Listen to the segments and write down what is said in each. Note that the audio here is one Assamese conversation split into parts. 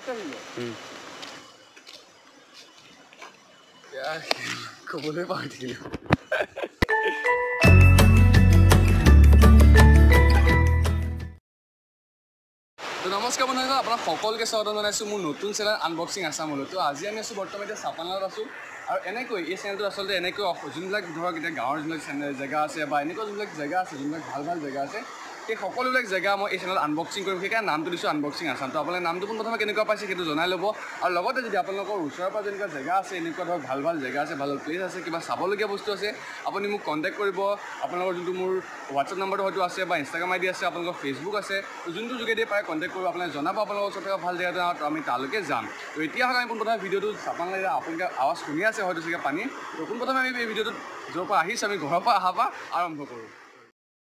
ক'বলৈ পাহৰি থাকিলোঁ। তো নমস্কাৰ বন্ধুসকল, আপোনাক সকলোকে স্বাগতম জনাইছোঁ মোৰ নতুন চেনেল আনবক্সিং আছামলৈ। তো আজি আমি আছোঁ বৰ্তমান এতিয়া চাপানলাত আছোঁ আৰু এনেকৈ এই চেনেলটো আচলতে এনেকৈ যোনবিলাক ধৰক এতিয়া গাঁৱৰ যোনবিলাক চেনেল জেগা আছে বা এনেকুৱা যোনবিলাক জেগা আছে, যোনবিলাক ভাল ভাল জেগা আছে, সেই সকলোবিলাক জেগা মই এই চেনেলত আনবক্সিং কৰিম। সেইকাৰণে নামটো দিছোঁ আনবক্সিং আছাম। তো আপোনালোকে নামটো পোনপ্ৰথমে কেনেকুৱা পাইছে সেইটো জনাই ল'ব আৰু লগতে যদি আপোনালোকৰ ওচৰৰ পৰা যেনেকুৱা জেগা আছে, এনেকুৱা ধৰক ভাল ভাল জেগা আছে, ভাল ভাল প্লেচ আছে, কিবা চাবলগীয়া বস্তু আছে, আপুনি মোক কণ্টেক্ট কৰিব। আপোনালোকৰ যোনটো মোৰ হোৱাটছএপ নাম্বাৰটো হয়তো আছে বা ইনষ্টাগ্ৰাম আই ডি আছে, আপোনালোকৰ ফেচবুক আছে, যোনটো যোগেদি পাৰে কণ্টেক্ট কৰিব। আপোনালোকে জনাব আপোনালোকৰ ওচৰত থকা ভাল জেগাটো আৰু আমি তালৈকে যাম। তো এতিয়া হ'লে আমি পোনপ্ৰথমে ভিডিঅ'টো চাপানলা, আপোনালোকে আৱাজ শুনি আছে হয়তো চাগে পানী। তো পোনপ্ৰথমে আমি এই ভিডিঅ'টোত য'ৰ পৰা আহিছোঁ, আমি ঘৰৰ পৰা অহাৰ পৰা আৰম্ভ কৰোঁ।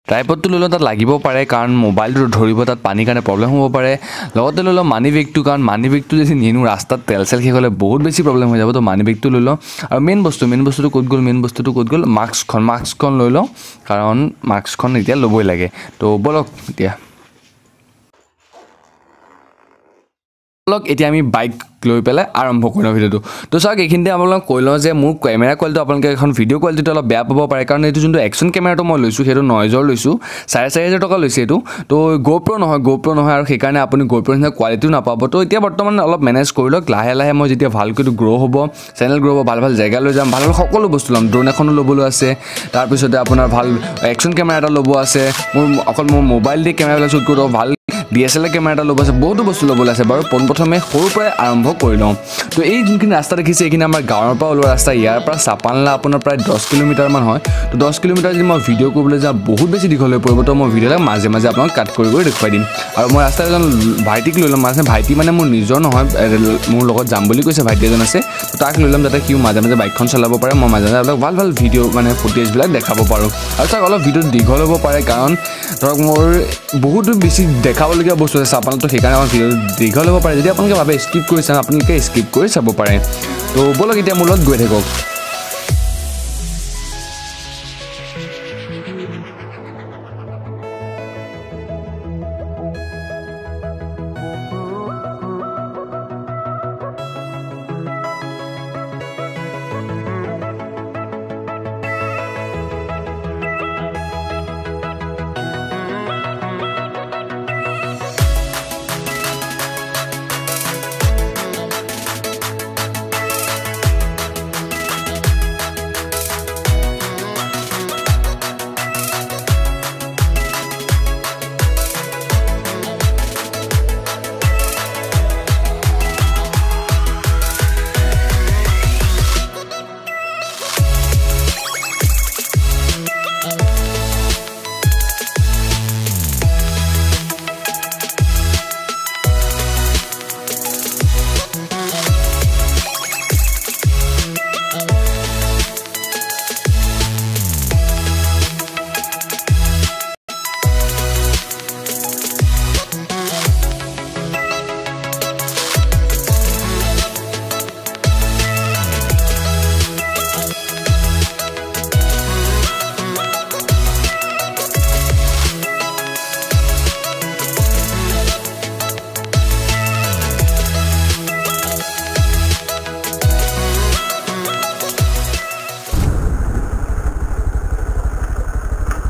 ট্ৰাইপডটো লৈ লওঁ, তাত লাগিব পাৰে, কাৰণ মোবাইলটো ধৰিব তাত পানীৰ কাৰণে প্ৰব্লেম হ'ব পাৰে। লগতে লৈ লওঁ মানি বেগটো, কাৰণ মানি বেগটো যদি নিনো ৰাস্তাত তেল চেল শেষ হ'লে বহুত বেছি প্ৰব্লেম হৈ যাব। তো মানি বেগটো লৈ লওঁ। আৰু মেইন বস্তুটো ক'ত গ'ল, মেইন বস্তুটো ক'ত গ'ল, মাস্কখন লৈ লওঁ, কাৰণ মাস্কখন এতিয়া ল'বই লাগে। তো ব'লক এতিয়া এতিয়া আমি বাইক লৈ পেলাই আৰম্ভ কৰিম ভিডিঅ'টো। তো চাওক, এইখিনিতে আপোনালোকক কৈ লওঁ যে মোৰ কেমেৰা কোৱালিটি আপোনালোকে এখন ভিডিঅ' কোৱালিটিটো অলপ বেয়া পাব পাৰে, কাৰণ এইটো যোনটো একশ্যন কেমেৰাটো মই লৈছোঁ সেইটো নইজৰ লৈছোঁ, 4500 টকা লৈছে এইটো। তো গ'প্ৰ' নহয় আৰু সেইকাৰণে আপুনি গ'প্ৰ' নিচিনা কোৱালিটিও নাপাব। তো এতিয়া বৰ্তমান অলপ মেনেজ কৰি লওক, লাহে লাহে মই যেতিয়া ভালকৈ এইটো গ্ৰ' হ'ব, চেনেল গ্ৰ' হ'ব, ভাল ভাল জেগা লৈ যাম, ভাল ভাল সকলো বস্তু ল'ম, ড্ৰোন এখনো ল'বলৈ আছে, তাৰপিছতে আপোনাৰ ভাল একশ্যন কেমেৰা এটা ল'ব আছে, মোৰ অকল মোৰ মোবাইল দি কেমেৰাবিলাক শ্বুট কৰোঁ, ভাল DSLR camera এটা ল'ব আছে, বহুতো বস্তু ল'বলৈ আছে। বাৰু পোনপ্ৰথমে সৰুৰ পৰাই আৰম্ভ কৰি লওঁ। তো এই যোনখিনি ৰাস্তা দেখিছে এইখিনি আমাৰ গাঁৱৰ পৰা ওলোৱা ৰাস্তা। ইয়াৰ পৰা চাপানলা আপোনাৰ প্ৰায় 10 কিলোমিটাৰমান হয়। তো 10 কিলোমিটাৰ যদি মই ভিডিঅ' কৰিবলৈ যাওঁ বহুত বেছি দীঘল হৈ পৰিব। তো মই ভিডিঅ'বিলাক মাজে মাজে আপোনাক কাট কৰি কৰি দেখুৱাই দিম। আৰু মই ৰাস্তাত এজন ভাইটিক লৈ ল'ম, মানে ভাইটি মানে মোৰ নিজৰ নহয়, মোৰ লগত যাম বুলি কৈছে ভাইটি এজন আছে, তো তাক লৈ ল'ম যাতে সিও মাজে মাজে বাইকখন চলাব পাৰে, মই মাজে মাজে আপোনাক ভাল ভাল ভিডিঅ' মানে ফুটেজবিলাক দেখাব পাৰোঁ। আৰু তাক অলপ ভিডিঅ'টো দীঘল হ'ব পাৰে, কাৰণ ধৰক মোৰ বহুতো বেছি দেখাবলগীয়া বস্তু আছে চাপানতো, সেইকাৰণে আমাৰ ভিডিঅ'টো দীঘল হ'ব পাৰে। যদি আপোনালোকে ভাবে স্কিপ কৰি চাম, আপোনালোকে স্কিপ কৰি চাব পাৰে। তো ব'লক এতিয়া মোৰ লগত গৈ থাকক।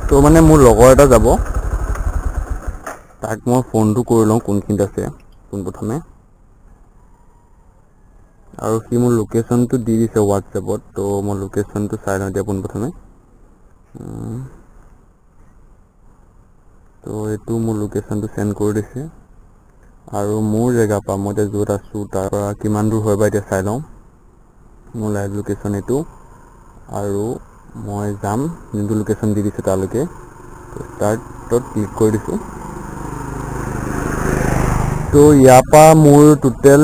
তো মানে মোৰ লগৰ এটা যাব, তাক মই ফোনটো কৰি লওঁ কোনখিনিত আছে পোনপ্ৰথমে, আৰু সি মোৰ লোকেশ্যনটো দি দিছে হোৱাটছএপত। তো মই লোকেশ্যনটো চাই লওঁ এতিয়া পোনপ্ৰথমে। তো এইটো মোৰ লোকেশ্যনটো চেণ্ড কৰি দিছে, আৰু মোৰ জেগাৰ পৰা মই এতিয়া য'ত আছোঁ তাৰ পৰা কিমান দূৰ হয় বা এতিয়া চাই লওঁ। মোৰ লাইভ লোকেশ্যন এইটো, আৰু মই যাম যোনটো লোকেশ্যন দি দিছে তালৈকে। ষ্টাৰ্টত ক্লিক কৰি দিছোঁ। তো ইয়াৰ পৰা মোৰ টোটেল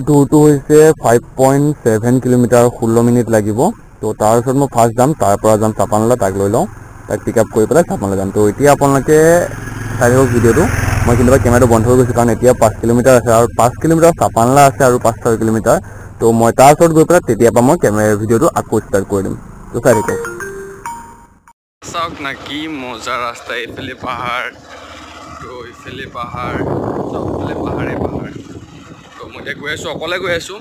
দূৰটো হৈছে 5.7 কিলোমিটাৰ, 16 মিনিট লাগিব। তো তাৰপিছত মই ফাৰ্ষ্ট যাম, তাৰ পৰা যাম চাপানলা, তাক লৈ লওঁ, তাক পিক আপ কৰি পেলাই চাপানলা যাম। তো এতিয়া আপোনালোকে চাই থাকক ভিডিঅ'টো। মই কেতিয়াবা কেমেৰাটো বন্ধ হৈ গৈছোঁ, কাৰণ এতিয়া 5 কিলোমিটাৰ আছে, আৰু 5 কিলোমিটাৰ চাপানলা আছে আৰু 5-6 কিলোমিটাৰ। তো মই তাৰ ওচৰত গৈ পেলাই তেতিয়াৰ পৰা মই কেমেৰাৰ ভিডিঅ'টো আকৌ ষ্টাৰ্ট কৰি দিম। তো চাই থাকক। চাওক না কি মজা ৰাস্তা, এইফালে পাহাৰ, তো এইফালে পাহাৰ, চবফালে পাহাৰে পাহাৰ। গৈ আছোঁ, অকলে গৈ আছোঁ,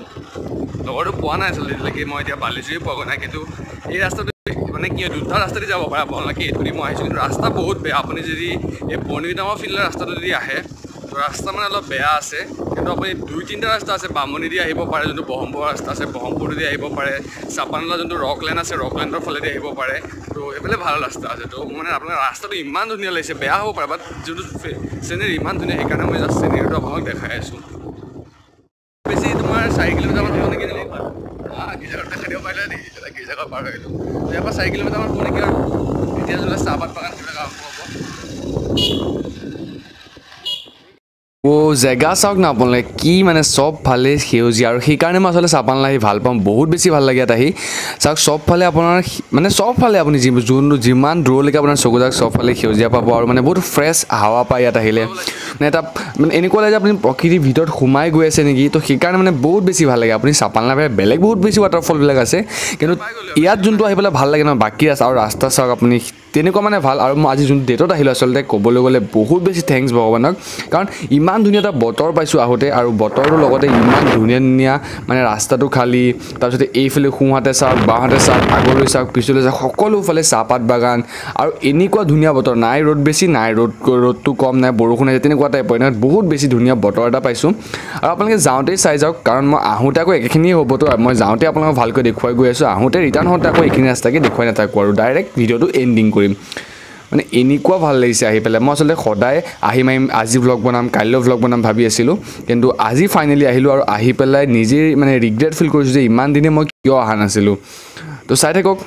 লগৰটো পোৱা নাই আচলতে এতিয়ালৈকে। মই এতিয়া বালিজুৰি পোৱাগৈ নাই, কিন্তু এই ৰাস্তাটো মানে কি হয়, দুটা ৰাস্তাদি যাব পাৰে আপোনালোকে। এইটোদি মই আহিছোঁ, কিন্তু ৰাস্তা বহুত বেয়া। আপুনি যদি এই বৰ্ণিগুদামৰ ফিল্ডৰ ৰাস্তাটো যদি আহে, তো ৰাস্তা মানে অলপ বেয়া আছে। কিন্তু আপুনি দুই তিনিটা ৰাস্তা আছে, বামুণী দি আহিব পাৰে, যোনটো বহৰমপুৰৰ ৰাস্তা আছে বহৰমপুৰেদি আহিব পাৰে, চাপানলা যোনটো ৰকলেণ্ড আছে ৰকলেণ্ডৰ ফালেদি আহিব পাৰে। তো সেইফালে ভাল ৰাস্তা আছে। তো মানে আপোনাৰ ৰাস্তাটো ইমান ধুনীয়া লাগিছে, বেয়া হ'ব পাৰে, বাট যোনটো চিনেৰী ইমান ধুনীয়া, সেইকাৰণে মই জাষ্ট চিনেৰীটো আপোনালোক দেখাই আছোঁ। বেছি তোমাৰ 4 কিলোমিটাৰমান হ'ব নেকি? গীৰ্জাঘৰত দেখাই দিব পাৰিলে নেকি? এতিয়া গীৰ্জাঘৰ পাৰ হৈ আহিলোঁ। ইয়াৰ পৰা 4 কিলোমিটাৰমান হ'ব নেকি? আৰু এতিয়া যোনবিলাক চাহপাত বাগান সেইবিলাক আৰম্ভ হ'ব। অ' জেগা চাওক না আপোনালোকে, কি মানে চবফালে সেউজীয়া। আৰু সেইকাৰণে মই আচলতে চাপানলা আহি ভাল পাওঁ, বহুত বেছি ভাল লাগে ইয়াত আহি। চাওক চবফালে আপোনাৰ মানে চবফালে আপুনি যোন যিমান দূৰলৈকে আপোনাৰ চকু যাওক চবফালে সেউজীয়া পাব। আৰু মানে বহুত ফ্ৰেছ হাৱা পায় ইয়াত আহিলে। মানে এটা মানে এনেকুৱা লাগে যে আপুনি প্ৰকৃতিৰ ভিতৰত সোমাই গৈ আছে নেকি। তো সেইকাৰণে মানে বহুত বেছি ভাল লাগে। আপুনি চাপানলা বাহিৰে বেলেগ বহুত বেছি ৱাটাৰফলবিলাক আছে, কিন্তু ইয়াত যোনটো আহি পেলাই ভাল লাগে ন, বাকী ৰাস্তা আৰু ৰাস্তা চাওক আপুনি তেনেকুৱা মানে ভাল। আৰু মই আজি যোনটো ডেটত আহিলোঁ আচলতে ক'বলৈ গ'লে বহুত বেছি thanks ভগৱানক, কাৰণ ইমান ধুনীয়া এটা বতৰ পাইছোঁ আহোঁতে। আৰু বতৰটোৰ লগতে ইমান ধুনীয়া ধুনীয়া মানে ৰাস্তাটো খালী, তাৰপিছতে এইফালে সোঁহাতে চাওক, বাওঁহাতে চাওক, আগলৈ চাওক, পিছলৈ চাওক, সকলোফালে চাহপাত বাগান। আৰু এনেকুৱা ধুনীয়া বতৰ, নাই ৰ'দ বেছি, নাই ৰ'দটো কম, নাই বৰষুণ আহিছে, তেনেকুৱা টাইপৰ। এনেকুৱা বহুত বেছি ধুনীয়া বতৰ এটা পাইছোঁ। আৰু আপোনালোকে যাওঁতেই চাই যাওক, কাৰণ মই আহোঁতে আকৌ একেখিনিয়ে হ'বতো, মই যাওঁতে আপোনালোকক ভালকৈ দেখুৱাই গৈ আছোঁ, আহোঁতে ৰিটাৰ্ণ হওঁতে আকৌ এইখিনি ৰাস্তাকে দেখুৱাই নাথাকোঁ আৰু ডাইৰেক্ট ভিডিঅ'টো এণ্ডিং কৰিম। মানে এনেকুৱা ভাল লাগিছে আহি পেলাই। মই আচলতে সদায় আহিম আহিম, আজি ভ্লগ বনাম, কাইলৈ ভ্লগ বনাম ভাবি আছিলোঁ, কিন্তু আজি ফাইনেলি আহিলোঁ। আৰু আহি পেলাই নিজেই মানে ৰিগ্ৰেট ফিল কৰিছোঁ যে ইমান দিনে মই কিয় অহা নাছিলোঁ। তো চাই থাকক।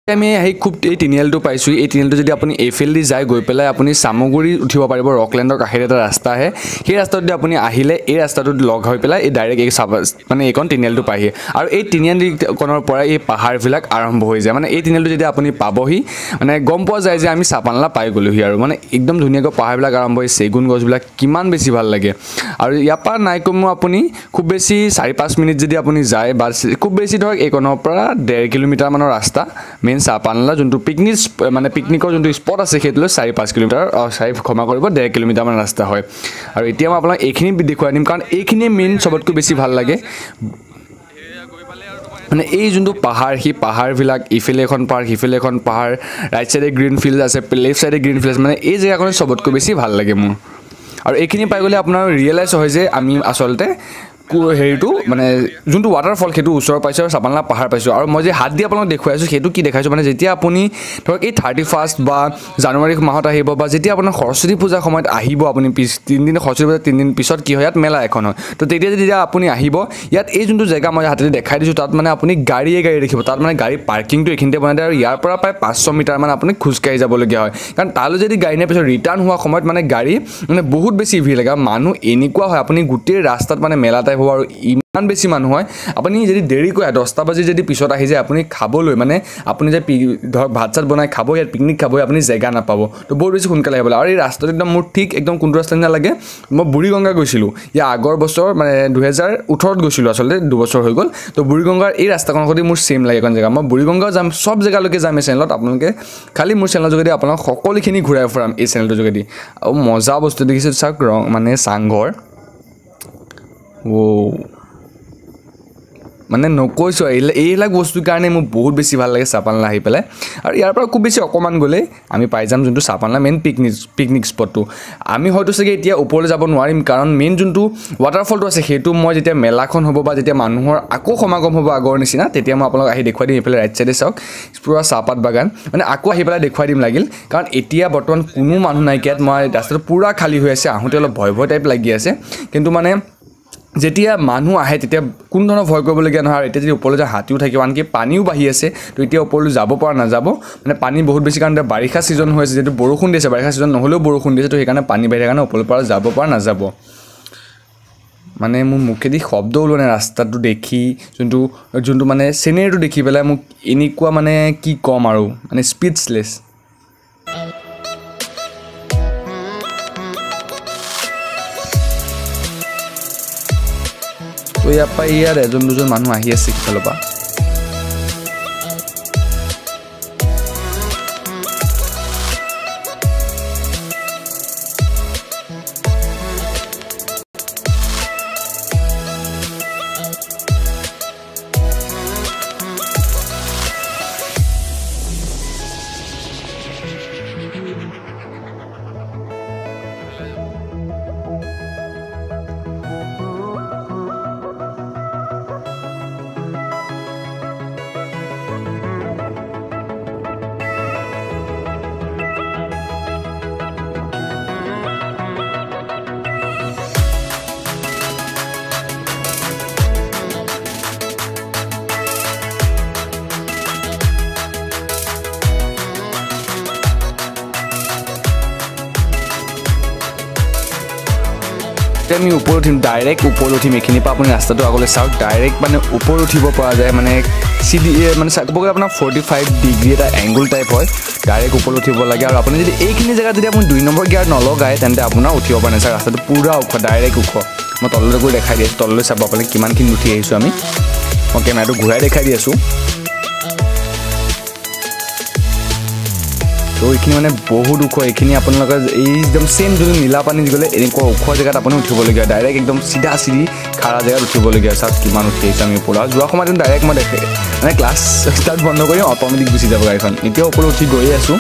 আমি আহি খুব এই তিনিআলিটো পাইছোঁ। এই তিনিআলিটো যদি আপুনি এইফালেদি যায়, গৈ পেলাই আপুনি চামগুৰি উঠিব পাৰিব। ৰকলেণ্ডৰ কাষেৰে এটা ৰাস্তা আহে, সেই ৰাস্তাটোত যদি আপুনি আহিলে এই ৰাস্তাটোত লগ হৈ পেলাই এই ডাইৰেক্ট এই চাব মানে এইকণ তিনিআলিটো পায়হি। আৰু এই তিনিআলিকণৰ পৰাই এই পাহাৰবিলাক আৰম্ভ হৈ যায়। মানে এই তিনিআলিটো যেতিয়া আপুনি পাবহি, মানে গম পোৱা যায় যে আমি চাপানলা পাই গ'লোহি। আৰু মানে একদম ধুনীয়াকৈ পাহাৰবিলাক আৰম্ভ হয়, চেগুন গছবিলাক কিমান বেছি ভাল লাগে। আৰু ইয়াৰ পৰা নাই কমেও আপুনি খুব বেছি 4-5 মিনিট যদি আপুনি যায়, বা খুব বেছি ধৰক এইকণৰ পৰা 1.5 কিলোমিটাৰমানৰ ৰাস্তা মেইন চাপানলা যোনটো পিকনিক মানে পিকনিকৰ যোনটো স্পট আছে সেইটোলৈ 4-5 কিলোমিটাৰ, ক্ষমা কৰিব, 1.5 কিলোমিটাৰমান ৰাস্তা হয়। আৰু এতিয়া মই আপোনাক এইখিনি দেখুৱাই দিম, কাৰণ এইখিনিয়ে মেইন চবতকৈ বেছি ভাল লাগে। মানে এই যোনটো পাহাৰ, সেই পাহাৰবিলাক ইফালে এখন পাহাৰ, সিফালে এখন পাহাৰ, ৰাইট চাইডে গ্ৰীণ ফিল্ড আছে, লেফ্ট চাইডে গ্ৰীণ ফিল্ড আছে, মানে এই জেগাখনে চবতকৈ বেছি ভাল লাগে মোৰ। আৰু এইখিনি পাই গ'লে আপোনাৰ ৰিয়েলাইজ হয় যে আমি আচলতে হেৰিটো মানে যোনটো ৱাটাৰফল সেইটো ওচৰ পাইছোঁ আৰু চাপানলা পাহাৰ পাইছোঁ। আৰু মই যে হাত দি আপোনালোক দেখুৱাই আছোঁ সেইটো কি দেখাইছোঁ, মানে যেতিয়া আপুনি ধৰক এই 31 বা জানুৱাৰী মাহত আহিব, বা যেতিয়া আপোনাৰ সৰস্বতী পূজাৰ সময়ত আহিব, আপুনি পিছ তিনিদিন সৰস্বতী পূজাৰ 3 দিন পিছত কি হয় ইয়াত মেলা এখন হয়। তো তেতিয়া যেতিয়া আপুনি আহিব ইয়াত এই যোনটো জেগা মই হাতেদি দেখাই দিছোঁ তাত মানে আপুনি গাড়ীয়ে গাড়ী দেখিব। তাত মানে গাড়ী পাৰ্কিংটো এইখিনিতে বনাই দিয়ে আৰু ইয়াৰ পৰা প্ৰায় 500 মিটাৰমান আপুনি খোজকাঢ়ি যাবলগীয়া হয়, কাৰণ তালৈ যদি গাড়ী নিয়াৰ পিছত ৰিটাৰ্ণ হোৱা সময়ত মানে গাড়ী মানে বহুত বেছি ভিৰ লাগে আৰু মানুহ এনেকুৱা হয় আপুনি গোটেই ৰাস্তাত মানে মেলা টাইপ হ'ব আৰু ইমান বেছি মানুহ হয়। আপুনি যদি দেৰিকৈ আহে 10টা বাজি যদি পিছত আহি যায় আপুনি খাবলৈ মানে আপুনি যে ধৰক ভাত চাত বনাই খাব ইয়াত পিকনিক খাব আপুনি জেগা নাপাব, তো বহুত বেছি সোনকালে আহিব লাগে। আৰু এই ৰাস্তাটো একদম মোৰ ঠিক একদম কোনটো ৰাস্তা নালাগে, মই বুঢ়ীগংগা গৈছিলোঁ ইয়াৰ আগৰ বছৰ মানে 2018ত গৈছিলোঁ, আচলতে 2 বছৰ হৈ গ'ল। তো বুঢ়ীগংগাৰ এই ৰাস্তাখনৰ সৈতে মোৰ ছেইম লাগে এখন জেগা। মই বুঢ়ীগংগাও যাম, চব জেগালৈকে যাম এই চেনেলত, আপোনালোকে খালি মোৰ চেনেলৰ যোগেদি আপোনালোক সকলোখিনি ঘূৰাই ফুৰাম এই চেনেলটোৰ যোগেদি। আৰু মজা বস্তু দেখিছোঁ চাওক, ৰং মানে চাংঘৰ, মানে নকৈছোঁ এইবিলাক বস্তুৰ কাৰণে মোৰ বহুত বেছি ভাল লাগে চাপানলা আহি পেলাই। আৰু ইয়াৰ পৰা খুব বেছি অকণমান গ'লেই আমি পাই যাম যোনটো চাপানলা মেইন পিকনিক স্পটটো। আমি হয়তো চাগে এতিয়া ওপৰলৈ যাব নোৱাৰিম, কাৰণ মেইন যোনটো ৱাটাৰফলটো আছে সেইটো মই যেতিয়া মেলাখন হ'ব বা যেতিয়া মানুহৰ আকৌ সমাগম হ'ব আগৰ নিচিনা তেতিয়া মই আপোনালোক আহি দেখুৱাই দিম। এইফালে ৰাইট চাইডে চাওক পূৰা চাহপাত বাগান, মানে আকৌ আহি পেলাই দেখুৱাই দিম লাগিল, কাৰণ এতিয়া বৰ্তমান কোনো মানুহ নাইকিয়াত মই ৰাস্তাটো পূৰা খালী হৈ আছে। আহোঁতে অলপ ভয় ভয় টাইপ লাগি আছে, কিন্তু মানে যেতিয়া মানুহ আহে তেতিয়া কোনো ধৰণৰ ভয় কৰিবলগীয়া নহয়। আৰু এতিয়া যদি ওপৰলৈ যায় হাতীও থাকিব, আনকি পানীও বাঢ়ি আছে, তো এতিয়া ওপৰলৈ যাব পৰা নাযাব, মানে পানী বহুত বেছি, কাৰণ এতিয়া বাৰিষা ছিজন হৈ আছে, যিহেতু বৰষুণ দিছে, বাৰিষা ছিজন নহ'লেও বৰষুণ দিছে, তো সেইকাৰণে পানী বাঢ়ি কাৰণে ওপৰলৈ পৰা যাব পৰা নাযাব। মানে মোৰ মুখেদি শব্দ ওলোৱা নাই ৰাস্তাটো দেখি, যোনটো যোনটো মানে চিনেৰীটো দেখি পেলাই মোক এনেকুৱা মানে কি ক'ম আৰু মানে স্পীচলেছ। তো ইয়াৰ পৰা ইয়াত এজন দুজন মানুহ আহি আছে সিফালৰ পৰা। আমি ওপৰত উঠিম, ডাইৰেক্ট ওপৰত উঠিম। এইখিনিৰ পৰা আপুনি ৰাস্তাটো আগলৈ চাওক, ডাইৰেক্ট মানে ওপৰত উঠিব পৰা যায়, মানে চিধি মানে ক'ব গ'লে আপোনাৰ 45 ডিগ্ৰী এটা এংগুল টাইপ হয়, ডাইৰেক্ট ওপৰত উঠিব লাগে। আৰু আপুনি যদি এইখিনি জেগাত যদি আপুনি 2 নম্বৰ গিয়াৰ নলগায় তেন্তে আপোনাৰ উঠিব পৰা নাই। ৰাস্তাটো পূৰা ওখ, ডাইৰেক্ট ওখ। মই তললৈ গৈ দেখাই দি আছোঁ, তললৈ চাব আপুনি কিমানখিনি উঠি আহিছোঁ আমি। মই কেমেৰাটো ঘূৰাই দেখাই দি আছোঁ। তো এইখিনি মানে বহুত ওখ, এইখিনি আপোনালোকে এই একদম ছেইম যোনটো নীলা পানীত গ'লে এনেকুৱা ওখ জেগাত আপুনি উঠিবলগীয়া, ডাইৰেক্ট একদম চিধা চিধি খাৰা জেগাত উঠিবলগীয়া। চাওক কিমান উঠি আহিছোঁ আমি ওপৰত। আৰু যোৱা সময়ত ডাইৰেক্ট মই দেখে মানে ক্লাছ ষ্টাৰ্ট বন্ধ কৰি অট'মেটিক গুচি যাব গাড়ীখন। এতিয়া ওপৰত উঠি গৈয়ে আছোঁ,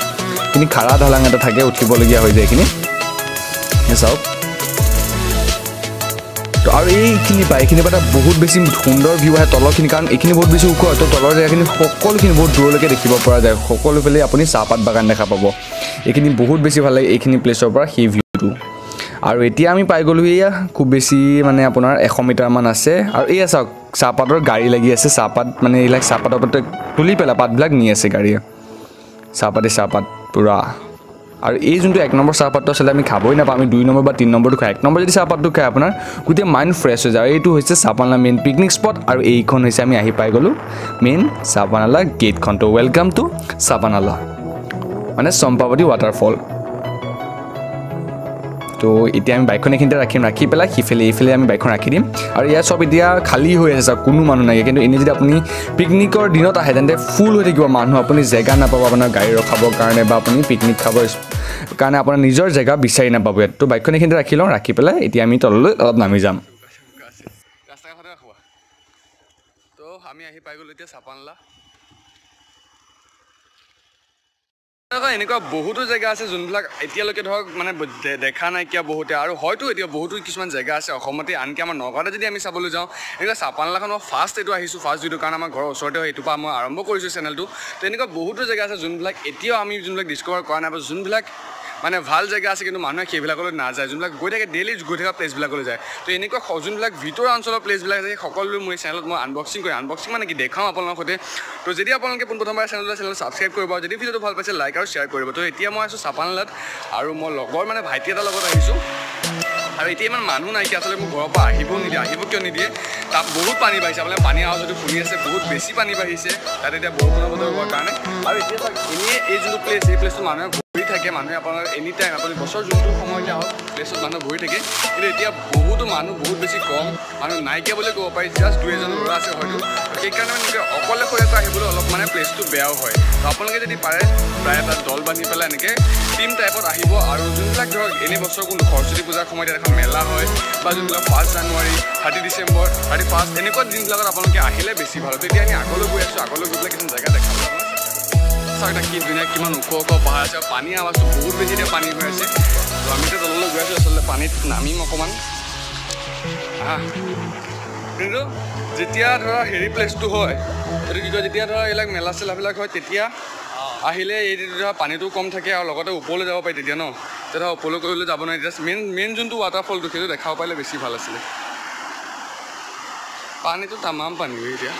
এইখিনি খাৰা ঢালাং এটা থাকে, উঠিবলগীয়া হৈ যায় এইখিনি। চাওক তো আৰু এইখিনি পায়, এইখিনিৰ পৰা এটা বহুত বেছি সুন্দৰ ভিউ আহে তলৰখিনি, কাৰণ এইখিনি বহুত বেছি ওখ হয়। তো তলৰ জেগাখিনি সকলোখিনি বহুত দূৰলৈকে দেখিব পৰা যায়, সকলোফালে আপুনি চাহপাত বাগান দেখা পাব। এইখিনি বহুত বেছি ভাল লাগে এইখিনি প্লেচৰ পৰা সেই ভিউটো। আৰু এতিয়া আমি পাই গ'লোঁ, এয়া খুব বেছি মানে আপোনাৰ 100 মিটাৰমান আছে। আৰু এয়া চাওক চাহপাতৰ গাড়ী লাগি আছে, চাহপাত মানে এইবিলাক চাহপাতৰ ওপৰতে তুলি পেলাই পাতবিলাক নি আছে গাড়ীয়ে, চাহপাতে চাহপাত পূৰা। আৰু এই যোনটো 1 নম্বৰ চাহপাতটো আচলতে আমি খাবই নাপাওঁ, আমি 2 নম্বৰ বা 3 নম্বৰটো খাওঁ। 1 নম্বৰ যদি চাহপাতটো খায় আপোনাৰ গোটেই মাইণ্ড ফ্ৰেছ হৈ যায়। আৰু এইটো হৈছে চাপানালা মেইন পিকনিক স্পট, আৰু এইখন হৈছে আমি আহি পাই গ'লোঁ মেইন চাপানালা গেটখন। তো welcome to Chapanala, মানে চম্পাৱতী ৱাটাৰফল। তো এতিয়া আমি বাইকখন এইখিনিতে ৰাখিম, ৰাখি পেলাই সিফালে এইফালে আমি বাইকখন ৰাখি দিম। আৰু ইয়াত চব এতিয়া খালী হৈ আছে, চাওক কোনো মানুহ নাই। কিন্তু এনেই যদি আপুনি পিকনিকৰ দিনত আহে তেন্তে ফুল হৈ থাকিব মানুহ, আপুনি জেগা নাপাব আপোনাৰ গাড়ী ৰখাবৰ কাৰণে বা আপুনি পিকনিক খাবৰ কাৰণে আপোনাৰ নিজৰ জেগা বিচাৰি নাপাব ইয়াত। তো বাইকখন এইখিনিতে ৰাখি লওঁ, ৰাখি পেলাই এতিয়া আমি তললৈ অলপ নামি যাম। তো আমি আহি পাই গ'লোঁ এতিয়া চাপানলা। এনেকুৱা বহুতো জেগা আছে যোনবিলাক এতিয়ালৈকে ধৰক মানে দেখা নাইকিয়া বহুতে, আৰু হয়তো এতিয়া বহুতো কিছুমান জেগা আছে অসমতে, আনকি আমাৰ নগাঁৱতে যদি আমি চাবলৈ যাওঁ, এনেকুৱা চাপানলাখন মই ফাৰ্ষ্ট এইটো আহিছোঁ, ফাৰ্ষ্ট যিটো কাৰণ আমাৰ ঘৰৰ ওচৰতে হয়, এইটোৰ পৰা মই আৰম্ভ কৰিছোঁ চেনেলটো। তো এনেকুৱা বহুতো জেগা আছে যোনবিলাক এতিয়াও আমি যোনবিলাক ডিছকভাৰ কৰা নাই বা যোনবিলাক মানে ভাল জেগা আছে কিন্তু মানুহে সেইবিলাকলৈ নাযায়, যোনবিলাক গৈ থাকে ডেইলি গৈ থকা প্লেচবিলাকলৈ যায়। তো এনেকুৱা যোনবিলাক ভিতৰুৱা অঞ্চলৰ প্লেচবিলাক আছে সেই সকলো মোৰ চেনেলত মই আনবক্সিং কৰিম। আনবক্সিং মানে কি দেখাওঁ আপোনালোকৰ সৈতে। তো যদি আপোনালোকে পোনপ্ৰথমবাৰ চেনেলটো ছাবস্ক্ৰাইব কৰিব, যদি ভিডিঅ'টো ভাল পাইছে লাইক আৰু শ্বেয়াৰ কৰিব। তো এতিয়া মই আছোঁ চাপানলাত আৰু মই লগৰ মানে ভাইটি এটাৰ লগত আহিছোঁ। আৰু এতিয়া ইমান মানুহ নাইকিয়া, আচলতে মোৰ ঘৰৰ পৰা আহিবও নিদিয়ে, আহিব কিয় নিদিয়ে, তাত বহুত পানী বাঢ়িছে। আপোনালোকে পানী আৱাজ যদি শুনি আছে, বহুত বেছি পানী বাঢ়িছে তাত এতিয়া বৰষুণৰ বতৰ হোৱাৰ কাৰণে। আৰু এতিয়া চাওক এনেই এই যোনটো প্লেচ, এই প্লেচটো মানুহে ভৰি থাকে, মানুহে আপোনাৰ এনি টাইম আপুনি বছৰ যোনটো সময়তে আহক প্লেচত মানুহ ভৰি থাকে। কিন্তু এতিয়া বহুতো মানুহ বহুত বেছি কম, মানুহ নাইকিয়া বুলি ক'ব পাৰি, জাষ্ট 2 এজন ল'ৰা আছে হয়তো। সেইকাৰণে মানে অকলে অকলে আহিবলৈ অলপ মানে প্লেচটো বেয়াও হয়। তো আপোনালোকে যদি পাৰে প্ৰায় এটা দল বান্ধি পেলাই এনেকৈ টিম টাইপত আহিব। আৰু যোনবিলাক ধৰক এনেই বছৰ কোনটো সৰস্বতী পূজাৰ সময়ত এখন মেলা হয় বা যোনবিলাক 1 জানুৱাৰী, 30 ডিচেম্বৰ, 31 এনেকুৱা দিনবিলাকত আপোনালোকে আহিলে বেছি ভাল। তো এতিয়া আমি আগলৈ গৈ আছোঁ, আগলৈ গৈ পেলাই কিছুমান জেগা দেখাব। চাওক কি ধুনীয়া, কিমান ওখ ওখ পাহাৰ আছে আৰু পানী আৱাজটো বহুত বেছি এতিয়া পানী হৈ আছে। তো আমি এতিয়া তললৈ গৈ আছোঁ, আচলতে পানীত নামিম অকণমান। কিন্তু যেতিয়া ধৰা হেৰি প্লেচটো হয়, এইটো কি কয়, যেতিয়া ধৰা এইবিলাক মেলা চেলাবিলাক হয় তেতিয়া আহিলে এই ধৰা পানীটো কম থাকে আৰু লগতে ওপৰলৈ যাব পাৰি তেতিয়া ন, তেতিয়া ওপৰলৈ কৰিবলৈ যাব নোৱাৰি। তেতিয়া মেইন যোনটো ৱাটাৰফলটো সেইটো দেখাব পাৰিলে বেছি ভাল আছিলে। পানীটো তামাম পানী এতিয়া।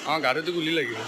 অঁ গা ধুইটো গুলি লাগিব।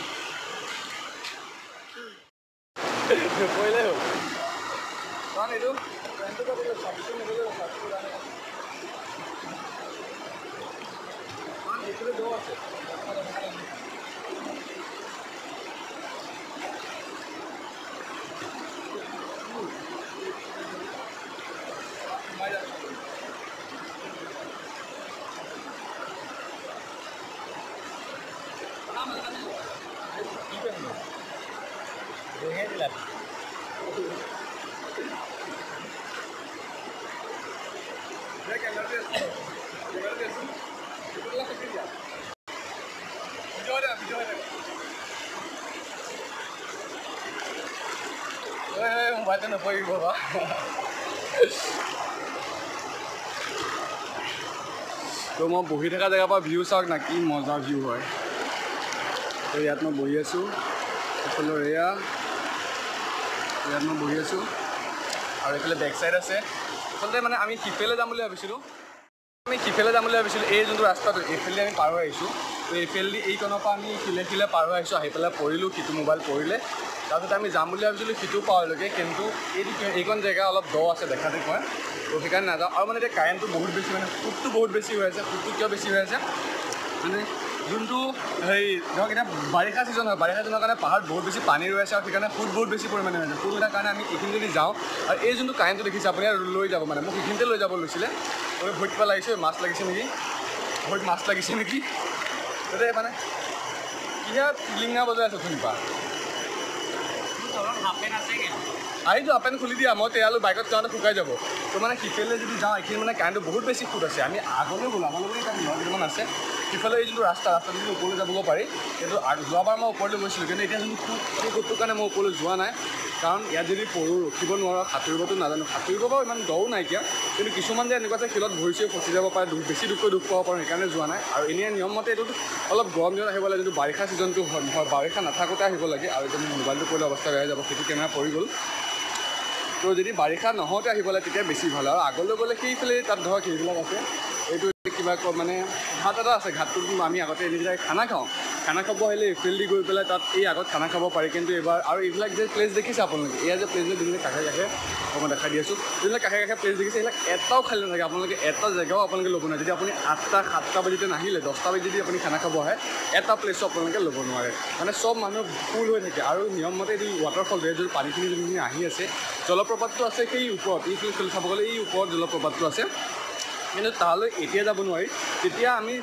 মোবাইলটো নপৰিব বা। তো মই বহি থকা জেগাৰ পৰা ভিউ চাওক না, কি মজা ভিউ হয়। তো ইয়াত মই বহি আছোঁ, এইফালৰ এয়া ইয়াত মই বহি আছোঁ আৰু এইফালে বেক চাইড আছে। আচলতে মানে আমি সিফালে যাম বুলি ভাবিছিলোঁ, এই যোনটো ৰাস্তাটো এইফালে আমি পাৰ হৈ আহিছোঁ। তো এইফালেদি এইকণৰ পৰা আমি শিলে শিলে পাৰ হৈ আহিছোঁ, আহি পেলাই পৰিলোঁ, সিটো মোবাইল পৰিলে। তাৰপিছত আমি যাম বুলি ভাবিছিলোঁ সিটো পাৰলৈকে, কিন্তু এইটো এইকণ জেগা অলপ দ আছে দেখাতে কয়, তো সেইকাৰণে নাযাওঁ। আৰু মানে এতিয়া কাৰেণ্টটো বহুত বেছি, মানে সোঁতটো বহুত বেছি হৈ আছে। সোঁতটো কিয় বেছি হৈ আছে মানে যোনটো হেৰি ধৰক এতিয়া বাৰিষা ছিজন হয়, বাৰিষা ছিজনৰ কাৰণে পাহাৰত বহুত বেছি পানী ৰৈ আছে আৰু সেইকাৰণে সোঁত বহুত বেছি পৰিমাণে হৈ আছে। সোঁত থকাৰ কাৰণে আমি এইখিনি যদি যাওঁ আৰু এই যোনটো কাৰেণ্টটো দেখিছে আপুনি আৰু লৈ যাব, মানে মোক সেইখিনিতে লৈ যাব লৈছিলে। ভৰিত কিবা লাগিছে, মাছ লাগিছে নেকি, ভৰিত মাছ লাগিছে নেকি, তাতে মানে কিহে টিলিঙা বজাই আছে অথনিৰ পৰা। আহিছোঁ, হাফ পেণ্ট খুলি দিয়া, মই তেয়ালো বাইকত যাওঁতে শুকাই যাব। তো মানে সিফালে যদি যাওঁ এইখিনি মানে কাৰেণ্টটো বহুত বেছি সোঁত আছে। আমি আগলৈ গ'লোঁ, আগলৈ গ'লে তাত ল'ৰা কেইটামান আছে। সিফালে এই যোনটো ৰাস্তা, ৰাস্তাটো যদি ওপৰলৈ যাবগৈ পাৰি, কিন্তু যোৱাবাৰ মই ওপৰলৈ গৈছিলোঁ, কিন্তু এতিয়া যোনটো সোঁত, সেই সোঁতটোৰ কাৰণে মই ওপৰলৈ যোৱা নাই। কাৰণ ইয়াত যদি পৰোঁ ৰখিব নোৱাৰোঁ, সাঁতুৰিবতো নাজানো, সাঁতুৰিব বাৰু ইমান দও নাইকিয়া, কিন্তু কিছুমান যে এনেকুৱা আছে শিলত ভৰি চৰি ফচি যাব পাৰে, বেছি দুখকৈ দুখ পাব পাৰোঁ, সেইকাৰণে যোৱা নাই। আৰু এনেই নিয়মমতে এইটোত অলপ গৰম দিনত আহিব লাগে, যোনটো বাৰিষা ছিজনটো হয়, বাৰিষা নাথাকোঁতে আহিব লাগে। আৰু এতিয়া মোৰ মোবাইলটো পৰিলে অৱস্থা বেয়া হৈ যাব, সেইটো কেমেৰা পৰি গ'ল। তো যদি বাৰিষা নহওঁতে আহিব লাগে তেতিয়া বেছি ভাল। আৰু আগলৈ গ'লে সেইফালে তাত ধৰক সেইবিলাক আছে, এইটো কিবা মানে ঘাট এটা আছে, ঘাটটোত আমি আগতে এনেই যেতিয়া খানা খাওঁ, খানা খাব আহিলে এইফালেদি গৈ পেলাই তাত এই আগত খানা খাব পাৰি। কিন্তু এইবাৰ আৰু এইবিলাক যে প্লেচ দেখিছে আপোনালোকে, এয়া যে প্লেচ যোনবিলাক কাষে কাষে মই দেখাই দি আছোঁ, যোনবিলাক কাষে কাষে প্লেচ দেখিছে সেইবিলাক এটাও খালী নাথাকে। আপোনালোকে এটা জেগাও আপোনালোকে ল'ব নোৱাৰে। যদি আপুনি 8টা 7টা বাজিতে নাহিলে 10টা বাজি যদি আপুনি খানা খাব আহে, এটা প্লেচো আপোনালোকে ল'ব নোৱাৰে, মানে চব মানুহ ফুল হৈ থাকে। আৰু নিয়মমতে এইটো ৱাটাৰফল, যোনটো পানীখিনি যোনখিনি আহি আছে, জলপ্ৰপাতটো আছে সেই ওপৰত, এইফালে চাব গ'লে এই ওপৰত জলপ্ৰপাতটো আছে, কিন্তু তালৈ এতিয়া যাব নোৱাৰি। তেতিয়া আমি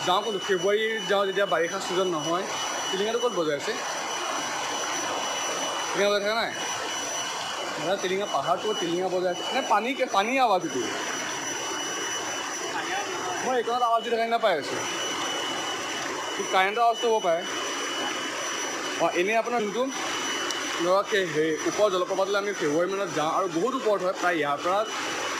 যাওঁ কোনটো ফেব্ৰুৱাৰীত যাওঁ, যেতিয়া বাৰিষা ছিজন নহয়। টিলিঙাটো ক'ত বজাই আছে? টিলিঙা বজাই থকা নাই দাদা? টিলিঙা পাহাৰটো টিলিঙা বজাই আছে নে? পানী পানী আৱাজ এইটো, মই এইকণত আৱাজ দি থকা নিচিনা পাই আছোঁ। কাৰেণ্টৰ আৱাজটো হ'ব পাৰে। অঁ, এনেই আপোনাৰ যোনটো ধৰক সেই ওপৰ জলপ্ৰপাতলৈ আমি ফেব্ৰুৱাৰী মানত যাওঁ, আৰু বহুত ওপৰত হয়, প্ৰায় ইয়াৰ পৰা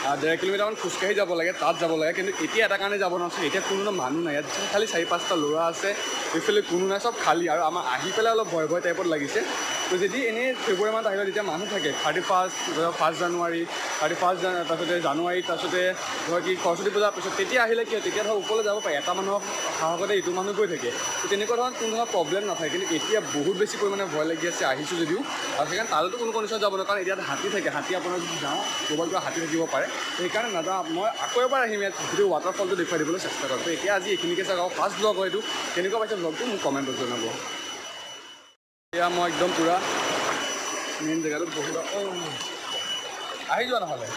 1.5 কিলোমিটাৰমান খোজকাঢ়ি যাব লাগে, তাত যাব লাগে। কিন্তু এতিয়া এটা কাৰণে যাব নোৱাৰিছোঁ, এতিয়া কোনো মানুহ নাই ইয়াত, খালি 4-5টা ল'ৰা আছে, এইফালে কোনো নাই, চব খালী। আৰু আমাৰ আহি পেলাই অলপ ভয় ভয় টাইপত লাগিছে। তো যদি এনেই ফেব্ৰুৱাৰী মানত আহিলে যেতিয়া মানুহ থাকে, 31 1 জানুৱাৰী, 31 তাৰপিছতে জানুৱাৰী, তাৰপিছতে ধৰক কি সৰস্বতী পূজাৰ পিছত তেতিয়া আহিলে কি হয়, তেতিয়া ধৰক ওপৰলৈ যাব পাৰি, এটা মানুহৰ সাহসতে ইটো মানুহ গৈ থাকে, তো তেনেকুৱা ধৰণৰ কোনো ধৰণৰ প্ৰব্লেম নাথাকে। কিন্তু এতিয়া বহুত বেছি পৰিমাণে ভয় লাগি আছে আহিছোঁ যদিও, আৰু সেইকাৰণে তালৈতো কোনো কণ্ডিশ্যনত যাব নোৱাৰে, কাৰণ এতিয়া হাতী থাকে, হাতী আপোনাৰ যদি যাওঁ ক'ৰবাত কিবা হাতী থাকিব পাৰে, সেইকাৰণে নাযাওঁ। মই আকৌ এবাৰ আহিম ইয়াত, গোটেই ৱাটাৰফলটো দেখুৱাই দিবলৈ চেষ্টা কৰিম। তো এতিয়া আজি এইখিনিকে চাওঁ, ফাৰ্ষ্ট ব্লগ হয় এইটো, কেনেকুৱা পাইছে ব্লগটো মোক কমেণ্টত জনাব। এতিয়া মই একদম পূৰা মেইন জেগাটোত বহি আহি যোৱা নহ'লে।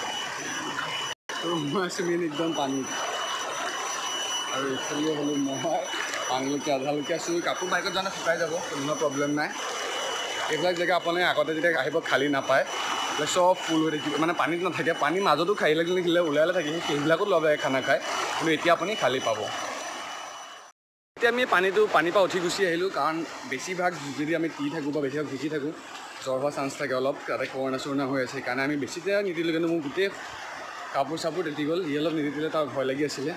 তো মই আছোঁ মেইন একদম পানীত, আৰু এইফালে হ'লোঁ মই পানীলৈকে আধালৈকে আছোঁ। কাপোৰ বাইকত যাওঁতে শুকাই যাব, কোনো প্ৰব্লেম নাই। এইবিলাক জেগা আপুনি আগতে যেতিয়া আহিব খালী নাপায়, চব ফুল হৈ থাকিব, মানে পানীত নাথাকে, পানীৰ মাজতো খালী লাগিলে ওলাই থাকে, সেইবিলাকো ল'ব লাগে খানা খাই, কিন্তু এতিয়া আপুনি খালী পাব। এতিয়া আমি পানীৰ পৰা উঠি গুচি আহিলোঁ, কাৰণ বেছিভাগ যদি আমি তি থাকোঁ বা বেছিভাগ ভিজি থাকোঁ জ্বৰ হোৱা চান্স থাকে অলপ, তাতে কৰোণা চৰোণা হৈ আছে, সেইকাৰণে আমি বেছিকৈ নিদিলোঁ। কিন্তু মোৰ গোটেই কাপোৰ চাপোৰ তিতি গ'ল, ই অলপ নিদিলে তাৰ ভয় লাগি আছিলে।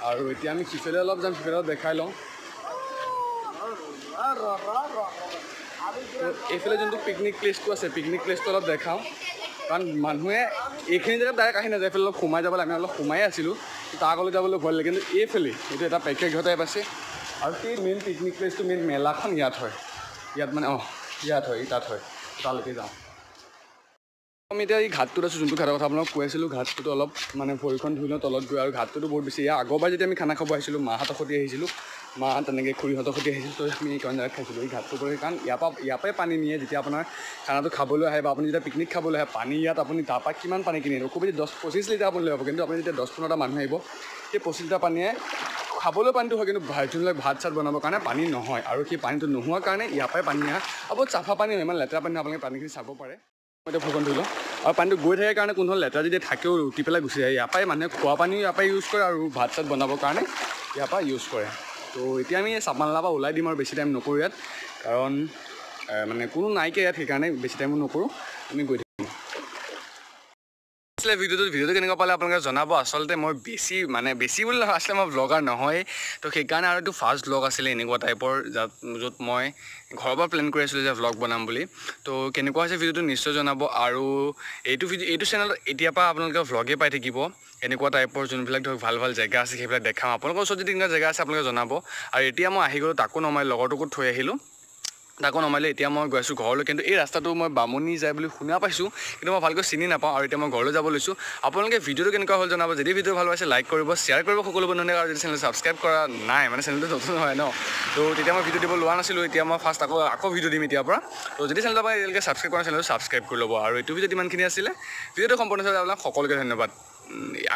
আৰু এতিয়া আমি সিফালে অলপ যাম, সিফালে অলপ দেখাই লওঁ। এইফালে যোনটো পিকনিক প্লেচটো আছে, পিকনিক প্লেচটো অলপ দেখাওঁ, কাৰণ মানুহে এইখিনি জেগাত ডাইৰেক্ট আহি নাযায়, এইফালে অলপ সোমাই যাব লাগে। আমি অলপ সোমাই আছিলোঁ, তাৰ আগলৈ যাবলৈ ভয় লাগে। কিন্তু এইফালে এইটো এটা প্ৰেক্ষাগৃহ টাইপ আছে, আৰু সেই মেইন পিকনিক প্লেচটো, মেইন মেলাখন ইয়াত হয়, ইয়াত মানে অঁ ইয়াত হয়, তাত হয়, তালৈকে যাওঁ। আমি এতিয়া এই ঘাটটোত আছোঁ, যোনটো ঘাটৰ কথা আপোনাক কৈ আছিলোঁ। ঘাটটোত অলপ মানে ভৰিখন ধুই লওঁ তলত গৈ, আৰু ঘাটটোতো বহুত বেছি। ইয়াৰ আগৰবাৰ যেতিয়া আমি খানা খাব আহিছিলোঁ, মাহঁতৰ সৈতে আহিছিলোঁ, মা তেনেকৈ খুৰীহঁতৰ সৈতে আহিছিলোঁ, তো আমি এইখন জেগাত খাইছিলোঁ এই ঘাটটোৰ পৰা। কাৰণ ইয়াৰ পৰাই পানী নিয়ে, যেতিয়া আপোনাৰ খানাটো খাবলৈ আহে বা আপুনি যেতিয়া পিকনিক খাবলৈ আহে, পানী ইয়াত আপুনি তাৰপৰা কিমান পানী কিনি আনিব, খুব বেছি 10-25 লিটাৰ আপুনি লৈ যাব। কিন্তু আপুনি যেতিয়া 10-15টা মানুহ আহিব, সেই 25 লিটাৰ পানীয়ে খাবলৈ পানীটো হয়, কিন্তু যোনবিলাক ভাত চাত বনাবৰ কাৰণে পানী নহয়। আৰু সেই পানীটো নোহোৱাৰ কাৰণে ইয়াৰ পৰাই পানী আহে, আৰু বহুত চাফা পানী হয়, ইমান লেতেৰা পানী নহয়, আপোনালোকে পানীখিনি চাব পাৰে। মই এতিয়া ভৰিখন ধুই লওঁ। আৰু পানীটো গৈ থাকে কাৰণে কোনো ধৰণৰ লেতেৰা যদি থাকেও উটি পেলাই গুচি যায়। ইয়াৰ পৰাই মানুহে খোৱা পানীও ইয়াৰ পৰাই ইউজ কৰে আৰু ভাত চাত বনাবৰ কাৰণে ইয়াৰ পৰা ইউজ কৰে। তো এতিয়া আমি চাপানালাৰ পৰা ওলাই দিম আৰু বেছি টাইম নকৰোঁ ইয়াত, কাৰণ মানে কোনো নাইকিয়া ইয়াত, সেইকাৰণে বেছি টাইমো নকৰোঁ, আমি গৈ থাকিম। আছিলে ভিডিঅ'টো কেনেকুৱা পালে আপোনালোকে জনাব। আচলতে মই বেছি মানে বেছি বুলি নহয়, আচলতে মই ভ্লগাৰ নহয়, তো সেইকাৰণে আৰু এইটো ফাৰ্ষ্ট ভ্লগ আছিলে এনেকুৱা টাইপৰ, য'ত মই ঘৰৰ পৰা প্লেন কৰি আছিলোঁ যে ভ্লগ বনাম বুলি। তো কেনেকুৱা হৈছে ভিডিঅ'টো নিশ্চয় জনাব। আৰু এইটো ভিডিঅ' এইটো চেনেলত এতিয়াৰ পৰা আপোনালোকে ভ্লগেই পাই থাকিব, এনেকুৱা টাইপৰ যোনবিলাক ধৰক ভাল ভাল জেগা আছে সেইবিলাক দেখাম। আপোনালোকৰ ওচৰত যদি এনেকুৱা জেগা আছে আপোনালোকে জনাব। আৰু এতিয়া মই আহি গ'লোঁ, তাকো নমাই লগৰটোকো থৈ আহিলোঁ, তাকো নমাইলে এতিয়া মই গৈ আছোঁ ঘৰলৈ। কিন্তু এই ৰাস্তাটো মই বামুণী যায় বুলি শুনা পাইছোঁ, কিন্তু মই ভালকৈ চিনি নাপাওঁ। আৰু এতিয়া মই ঘৰলৈ যাব লৈছোঁ। আপোনালোকে ভিডিঅ'টো কেনেকুৱা হ'ল জনাব। যদি ভিডিঅ' ভাল পাইছে লাইক কৰিব, শ্বেয়াৰ কৰিব সকলো বন্ধুক। আৰু যদি চেনেলটো ছাবস্ক্ৰাইব কৰা নাই, মানে চেনেলটো নতুন হয় ন, তো তেতিয়া মই ভিডিঅ' দিব লোৱা নাছিলোঁ, এতিয়া মই ফাৰ্ষ্ট আকৌ ভিডিঅ' দিম এতিয়াৰ পৰা। তো যদি চেনেলটো আপুনি এতিয়ালৈকে ছাবস্ক্ৰাইব কৰা, চেনেলটো ছাবস্ক্ৰাইব কৰি ল'ব। আৰু এইটো ভিডিঅ'ত ইমানখিনি আছিলে, ভিডিঅ'টো সম্পূৰ্ণ চাই আপোনাক সকলোকে ধন্যবাদ।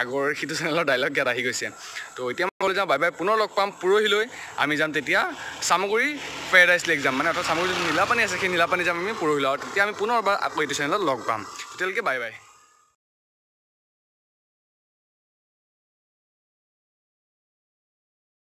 আগৰ সিটো চেনেলৰ ডাইলগ ইয়াত আহি গৈছে। তো এতিয়া মই ঘৰলৈ যাওঁ, বাই বাই, পুনৰ লগ পাম পৰহিলৈ। আমি যাম তেতিয়া চামগুৰি পেৰাডাইজ লেক যাম, মানে অৰ্থাৎ চামগুৰি যিটো নীলাপানী আছে সেই নীলাপানী যাম আমি পৰহিলৈ। আৰু তেতিয়া আমি পুনৰবাৰ আকৌ এইটো চেনেলত লগ পাম। তেতিয়ালৈকে বাই বাই।